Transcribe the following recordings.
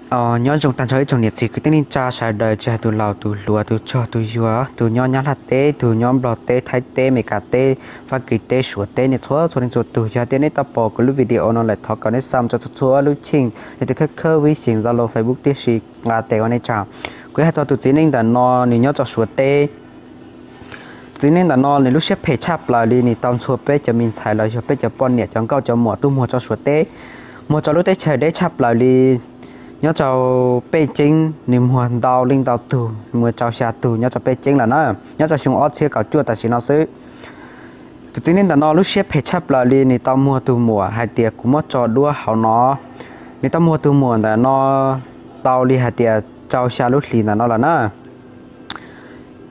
Nyob zoo tag nrho ib tsoom niam txiv kwv tij neej tsa sawv daws, tsis hais tus laus tus hluas, tus tsog tus yuag, tus nyob Nyab Laj teb, tus nyob Nplog teb, Thaib teb, Amelikas teb, Fab Kis teb, Suav teb, nej txhua txhua leej txhua tus. Yog tias nej tau pom kuv lub video no lawm, thov kom nej xa mus rau txhua txhua lub cheej, yog tias khawb khawb Vib Xyeem, Zalo, Facebook tib si, nqa tes ua nej tsaug. Kuv hais txog tus txiv neej ntawm no, nws nyob rau Suav teb. Tus txiv neej ntawm no nws lub siab phem tshaj plaws li, nws tau ntxhua peb cov me ntxhais los yog peb cov poj niam cov nkauj cov muam tuaj muag rau Suav teb, muag rau lub teb chaws deb tshaj plaws li. Nyob rau Pej Ceeb nws muag ntau leej ntau tug, muag rau xya tug nyob rau Pej Ceeb lawm na, nyob rau xyoo ob txhiab kaum cuaj tam sim no xwb. Tus txiv neej ntawm no lub siab phem tshaj plaws li, nws tau muag tus muam hais tias kuv muab tso duab hauv no. Nws tau muag tus muam ntawm no tau li hais tias rau xya lub hlis ntawm no lawm na.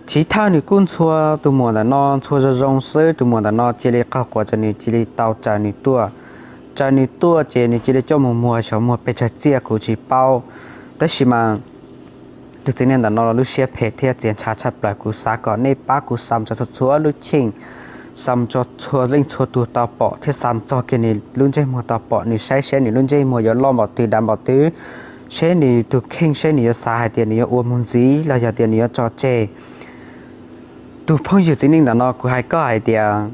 Chiv thawj nws kuj ntxhua tus muam ntawm no ntxhua zoo zoo xwb, tus muam ntawm no cia li qaug quav rau nws, cia li tau raws nws tuaj. Raws nws tuaj ces nws cia li coj mus muag xyov muag pes tsawg txiaj kuv tsis paub, tab sis mas tus txiv neej ntawm no lub siab phem thiab txiav ntshav tshaj plaws. Kuv xav kom nej pab kuv xa mus rau txhua txhua lub cheej, xa mus rau txhua leej txhua tus tau pom thiab xa mus txog kiag nws lub ntsej muag tau pom, nws saib seb nws lub ntsej muag yuav loj npaum twg dav npaum twg, seb nws tus kheej seb nws yuav xav hais tias nws yuav ua mus ntxiv los yog tias nws yuav tso tseg. Tus phooj ywg txiv neej ntawm no, kuv hais koj hais tias,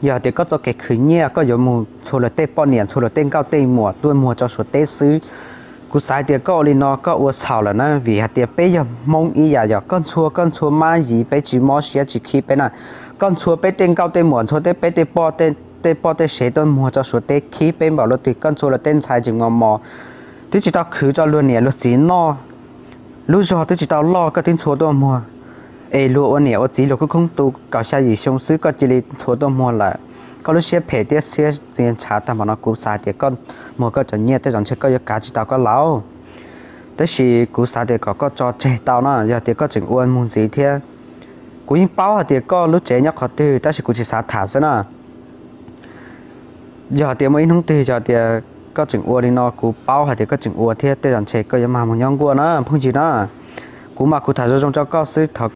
yog tias koj txoj kev khwv nyiaj koj yuav mus ntxhua luag tej poj niam ntxhua luag tej nkauj tej muam tuaj muag rau Suav teb xwb, kuv xav tias koj ua li no koj ua txhaum lawm na, vim hais tias peb yog Hmoob ib yam, yog koj ntxhua koj ntxhua mab yiv peb tsis mob siab tsis khib peb na. Koj ntxhua peb tej nkauj tej muam, ntxhua tej peb tej poj, tej poj tej sev tuaj muag rau Suav teb khib peb npaum luaj twg, koj ntxhua luag tej ntxhais tseem mos mos, twb tsis tau khwv rau luag niam luag txiv noj, lub zog twb tsis tau loj koj twb ntxhua tuaj muag, es luag ua niam ua txiv luag khoob khoob tu kaum xya yim xyoo xwb koj cia li ntxhua tuaj muag lawm. Koj lub siab phem thiab siab txiav ntshav tag npaum no, kuv xav tias koj muag koj cov nyiaj tej zaum ntshe koj yuav kav tsis tau koj laus. Tab sis kuv xav tias kom koj tso tseg tau na, yog tias koj tseem ua mus ntxiv thiab. Kuv yeej paub hais tias koj lub tsev nyob qhov twg tab sis kuv tsis xav tham xwb na. Yog tias muaj ib hnub twg yog tias koj tseem ua li no, kuv paub hais tias koj tseem ua thiab tej zaum ntshe koj yuav mag mus nyob nkuaj na phooj ywg na. Kuv mas kuv tham zoo zoo rau koj xwb, thov